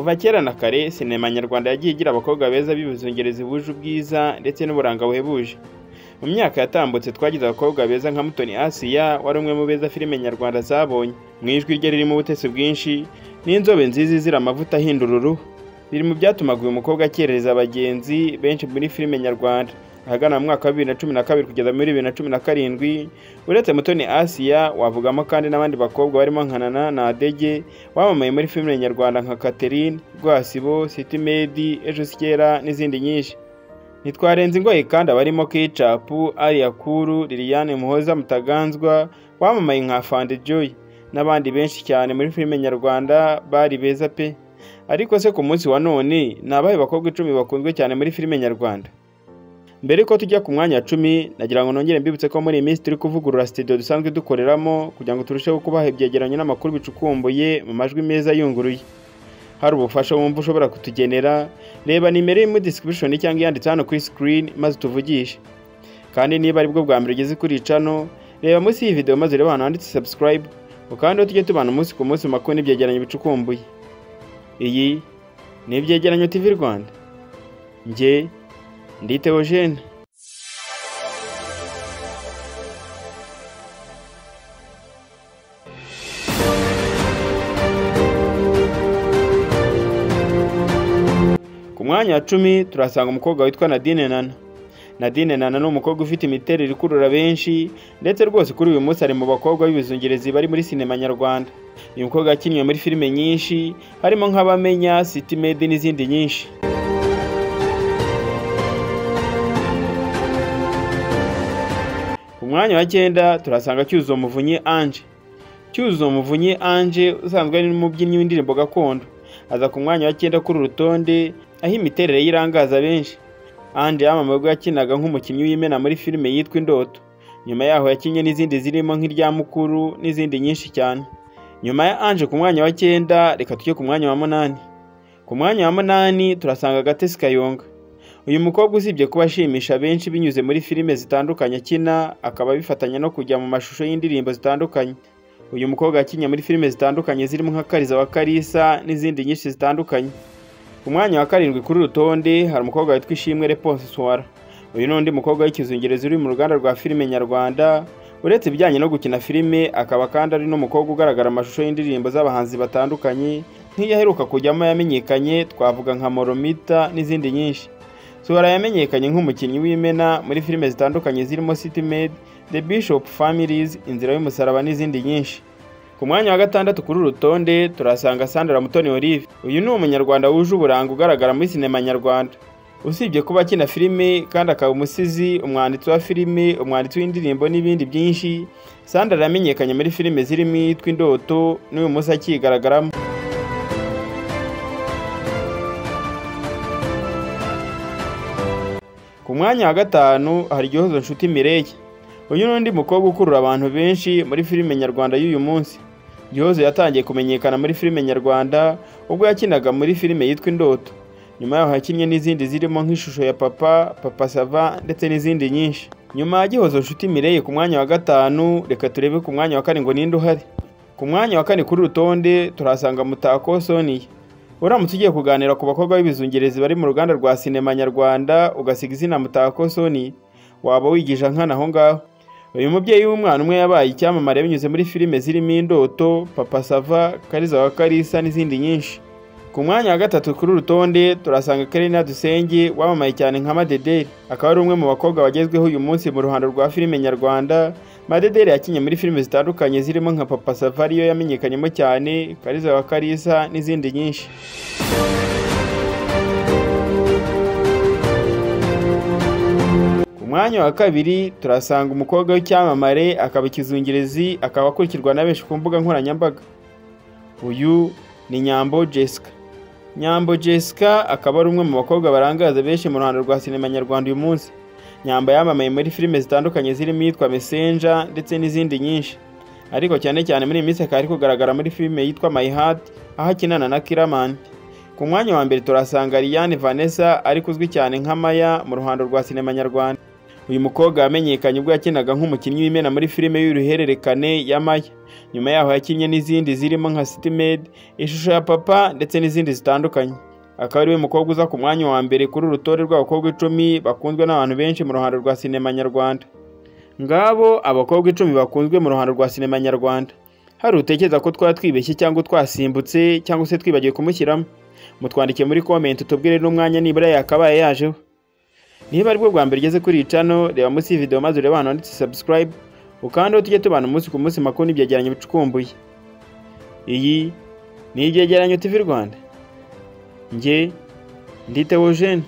Kuva kera na kare sinema nyarwanda yagiye igira abakobwa beza b'ibizungerezi buje ubwiza ndetse n'uburanga buhebuje. Mu myaka yatambutse twagize abakobwa beza nka Mutoni Asia wari umwe mu beza filime nyarwanda zabonye. Mu ijwi rye ririmo ubutesi bwinshi n'inzobe nziza izira amavuta ahindura uruhu. Biri mu byatumaga uyu mukobwa akerereza abagenzi benshi muri filime nyarwanda. Ahagana mu mwaka wa 2012 kugeza muri 2017, uretse Mutoni Asia wavugamo kandi n'abandi bakobwa barimo nka Nana na Adege wamamaye muri filime nyarwanda nka Catherine, Rwasibo, City Maid, Ejo Sikera n'izindi nyinshi. Ntitwarenze ingoyi kandi abarimo Kecapu, Alliah Cool, Liliane Muhoza Mutaganzwa wamamaye nka Afande Joy n'abandi benshi cyane muri filime nyarwanda bari beza pe. Ariko se ku munsi wa none ni abahe bakobwa 10 bakunzwe cyane muri filime nyarwanda? Mbere ko tujya ku mwanya wa 10, nagira ngo nongere mbibutse ko muri iyi minsi turi kuvugurura studio dusanzwe dukoreramo kugira ngo turusheho kubaha ibyegeranyo n'amakuru bicukumbuye mu majwi meza yunguruye. Hari ubufasha wumva ushobora kutugenera, reba nimero iri muri description cyangwa iyanditse hano kuri screen maze tuvugishe. Kandi niba aribwo bwa mbere ugeze kuri channel, reba munsi y'iyi video maze urebe ahantu handitse subscribe, ukandi tujye tubana umunsi ku munsi mu makuru n'ibyegeranyo bicukumbuye. Iyi ni Ibyegeranyo TV Rwanda. Njye ndi Theogene. Ku mwanya wa 10 turasanga umukobwa witwa Nadine Nana. Nadine Nana ni umukobwa ufite imiterere ikurura benshi ndetse rwose kuri uyu munsi ari mu bakobwa b'ibizungerezi bari muri sinema nyarwanda. Uyu mukobwa yakinnye muri filime nyinshi harimo nk'Abamenya, City Maid n'izindi nyinshi. Ku mwanya wa 9 turasanga Cyuzuzo Muvunyi Ange. Cyuzuzo Muvunyi Ange usanzwe ari n'umubyinnyi w'indirimbo gakondo, aza ku mwanya wa 9 kuri urutonde aho imiterere yirangaza benshi. Ange yamamaye ubwo yakinaga nk'umukinnyi w'imena muri filime yitwa Indoto. Nyuma yaho yakinnye n'izindi zirimo nk'irya Mukuru n'izindi nyinshi cyane. Nyuma ya Ange ku mwanya wa 9, reka tujye ku mwanya wa 8. Ku mwanya wa 8 turasanga Gatesi Kayonga. Uyu mukobwa usibye kuba ashimisha benshi binyuze muri filime zitandukanye akina, akaba abifatanya no kujya mu mashusho y'indirimbo zitandukanye. Uyu mukobwa yakinnye muri filime zitandukanye zirimo nka Kariza wa Karisa n'izindi nyinshi zitandukanye. Ku mwanya wa 7 kuri urutonde hari umukobwa witwa Ishimwe Reponse Swara. Uyu n'undi mukobwa w'ikizungerezi uri mu ruganda rwa filime nyarwanda. Uretse ibijyanye no gukina filime, akaba kandi ari n'umukobwa ugaragara amashusho y'indirimbo z'abahanzi batandukanye nk'iyaheruka kujyamo yamenyekanye, twavuga nka Moromita n'izindi nyinshi. Swara yamenyekanye nk'umukinnyi w'imena muri filime zitandukanye zirimo City Maid, The Bishop Families, Inzira y'Umusaraba n'izindi nyinshi. Ku mwanya wa 6 kuri urutonde turasanga Sandra Mutoni Olive. Uyu ni umunyarwanda wuje uburanga ugaragara muri sinema nyarwanda. Usibye kuba akina filime kandi akaba umusizi, umwanditsi wa filime, umwanditsi w'indirimbo n'ibindi byinshi, Sandra yamenyekanye muri filime zirimo iyitwa Indoto n'uyu munsi akigaragaramo. Ku mwanya wa 5 hari Gihozo Nshuti Mireille. Uyu n'undi mukobwa ukurura abantu benshi muri filime nyarwanda y'uyu munsi. Gihozo yatangiye kumenyekana muri filime nyarwanda ubwo yakinaga muri filime yitwa Indoto. Nyuma yaho yakinnye n'izindi zirimo nk'Ishusho ya Papa, Papa Sava ndetse n'izindi nyinshi. Nyuma ya Gihozo Nshuti Mireille ku mwanya wa 5, reka turebe ku mwanya wa 4 ngo ninde uhari. Ku mwanya wa 4 kuri urutonde turasanga Mutako Sonia. Uramutse ugiye kuganira ku bakobwa b'ibizungerezi bari mu ruganda rwa sinema nyarwanda ugasiga izina Mutako Sonia, waba wigisha nkana aho ngaho. Uyu mubyeyi w'umwana umwe yabaye icyamamare binyuze muri filime zirimo Indoto, Papa Sava, Kariza wa Karisa n'izindi nyinshi. Ku mwanya wa 3 kuri urutonde turasanga Karina Dusenge wamamaye cyane nka Madederi, akaba ari umwe mu bakobwa bagezweho uyu munsi mu ruhando rwa filime nyarwanda. Madederi yakinnye muri filime zitandukanye zirimo nka Papa Sava ariyo yamenyekanyemo cyane, Kariza wa Karisa n'izindi nyinshi. Ku mwanya wa 2 turasanga umukobwa w'icyamamare akaba ikizungerezi, akaba akurikirwa na benshi ku mbuga nkoranyambaga. Uyu ni Nyambo Jessica. Nyambo Jessica akaba ari umwe mu bakobwa barangaza benshi mu ruhando rwa sinema nyarwanda uyu munsi. Nyambo yamamaye muri filime zitandukanye zirimo iyitwa Messenger ndetse n'izindi nyinshi. Ariko cyane cyane muri iyi minsi akaba ari kugaragara muri filime yitwa My Heart aho akinana na Killaman. Ku mwanya wa 1 turasanga Liliane Vanessa ariko uzwi cyane nka Maya mu ruhando rwa sinema nyarwanda. Uyu mukobwa yamenyekanye ubwo yakinaga nk'umukinnyi w'imena muri filime y'uruhererekane ya Maya. Nyuma yaho yakinnye n'izindi zirimo nka City Maid, Ishusho ya Papa ndetse n'izindi zitandukanye. Akaba ari we mukobwa uza ku mwanya wa mbere kuri uru rutonde rw'abakobwa 10 bakunzwe n'abantu benshi mu ruhando rwa sinema nyarwanda. Ngabo abakobwa 10 bakunzwe mu ruhando rwa sinema nyarwanda. Hari utekereza ko twaba twibeshye cyangwa twasimbutse cyangwa se twibagiwe kumushyiramo? Mutwandike muri comment utubwire n'umwanya nibura yakabaye yajeho. Niba aribwo bwa mbere ugeze kuri iyi channel, reba munsi y'iyi video maze urebe ahantu handitse subscribe, ukandeho tujye tubana umunsi ku munsi makuru n'ibyegeranyo bicukumbuye. Iyi ni Ibyegeranyo TV Rwanda. Njye ndi Theogene.